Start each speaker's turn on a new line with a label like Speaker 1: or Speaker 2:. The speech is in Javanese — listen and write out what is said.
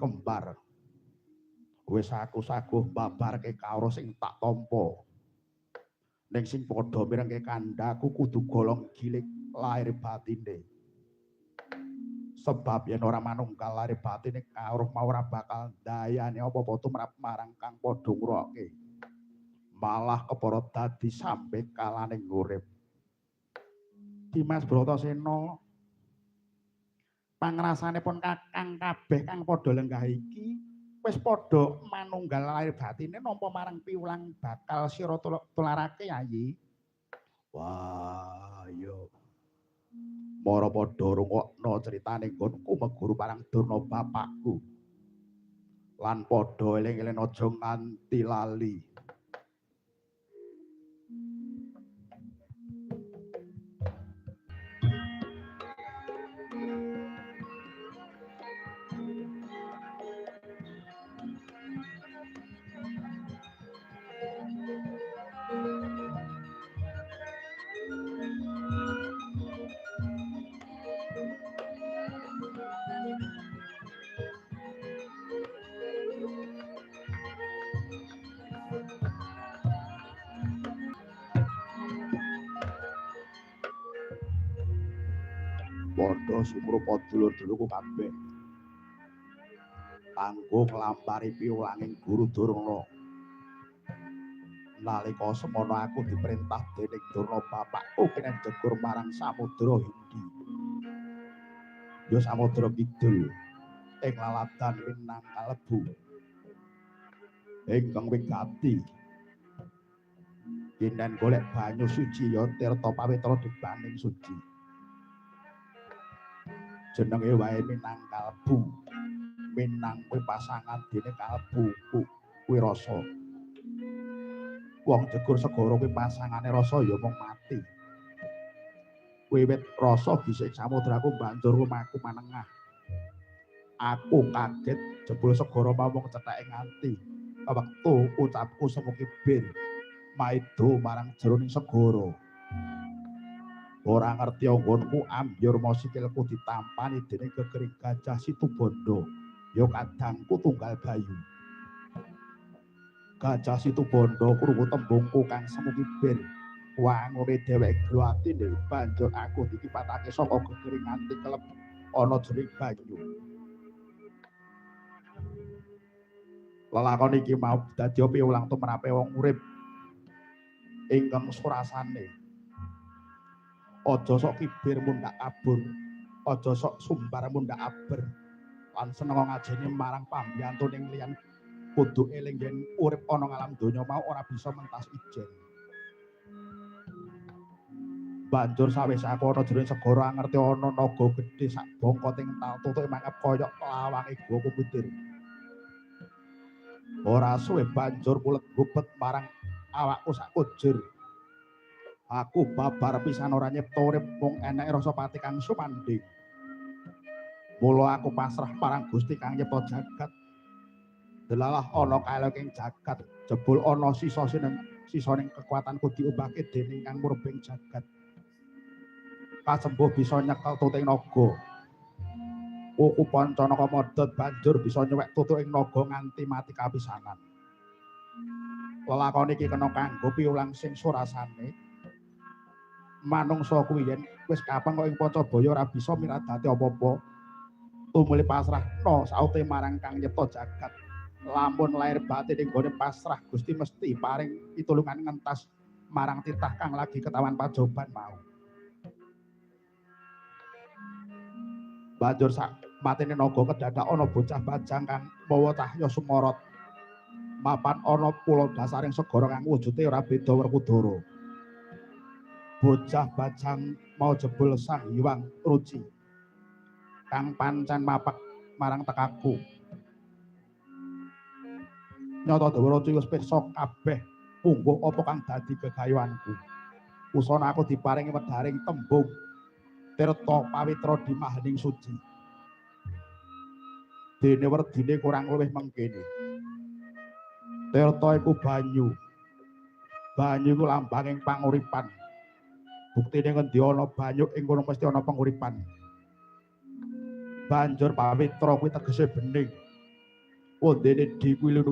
Speaker 1: kembar. Wis aku saguh babarke kawruh sing tak tampa. Ning sing padha mirengke kandhaku kudu golong gilik lahir batine. Sebab yen ora manunggal lahir batine kawruh mau ora bakal ndayani apa-apa tumrap marang kang padha ngrungokke. Malah kepara dadi sampe kalaning urip. Dimas Bratasena, pangrasanipun kakang kabeh kang padha lenggah iki wis padha manunggal lahir batine nampa marang piwulang bakal sira tularake Yayi. Wah, iya. Mara padha rungokno critane nggonku meguru marang Durna bapakku. Lan padha eling-eling aja nganti lali. Padha sumrupa dulur-dulurku kabeh kanggo nglampari piwulanging Guru Durna. Nalika semono aku diperintah dening Durna bapakku kene jegur marang Samudra Hindi. Ya Samudra Kidul ing laladan Minang kalebu ingkang wigati. Kinen golek banyu suci ya tirta pawitra dibaning suci. Jenenge wae Minang kalbu. Minang kuwi pasangan dene kalbu kuwi rasa. Wong jegur segara kuwi pasangane rasa ya mung mati. Wiwit rasa gisik samudraku banjur lumaku manengah. Aku kaget jebul segara mau mung cetheke nganti wektu ucapku semu kibir maido marang jeroning segara. Ora ngerti anggonku ambyur mau sikilku ditampani dening gegering gajah Situbondo, ya kadangku tunggal bayu. Gajah Situbondo krungu tembungku kang semu kibir. Wangune dheweke glo atine banjur aku dikipatake saka gegering nganti kelep ana jroning banyu. Lelakon iki mau dadi piwulang tumrape wong urip ingkang surasane. Aja sok kibir mundhak kabur, aja sok sumbar mundhak aber. Lan seneng ngajeni marang pambiyantu ning liyan kudu eling yen urip ana ngalam donya mau ora bisa mentas ijen. Banjur sawise aku ana jroning segara ngerti ana naga gedhe sak bongkote ental tutuke mangep kaya lawange gua komputer. Ora suwe banjur kulet gubet marang awakku sak kujur. Aku babar pisan ora nyipta urip mung eneke rasa pati kang sumandhing. Mula aku pasrah marang Gusti kang nyipta jagat. Delalah ana kaeloking jagat, jebul ana sisa sisaning kekuatanku diumbahke dening kang murbeng jagat. Kasembuh bisa nyekel tuting naga. Kuku Pancanaka modhot banjur bisa nyuwek tutuking naga nganti mati kapisanan. Lelakon iki kena kanggo piwulang sing surasane. Manungsa kuwi yen wis kapan kok ing Pancabaya ora bisa miradati apa-apa. Tumuli pasrahno saute marang kang nyipta jagat. Lamun lair batin ing gone pasrah Gusti mesti paring pitulungan ngentas marang titah kang lagi ketawan pajoban mau. Banjur sak matine naga kedadak ana bocah bajang kang mawa cahya sumorot. Mapan ana pulo dasaring segara kang wujude ora beda Werkudara. Bocah bajang mau jebul Sang Hyang Ruci kang pancen mapak marang tekaku. Nyata Dewa Ruci wis pirsa kabeh pungguh apa kang dadi gegayuhanku. Usana aku diparingi wedharing tembung tirta pawitra dimahaning suci. Dene werdine kurang luwih mengkene. Tirta iku banyu. Banyu iku lambanging panguripan. Buktine ngendi ana banyu ing kono mesti ana panguripan. Banjur pawitra kuwi tegese bening. Wondene di kuwi luwih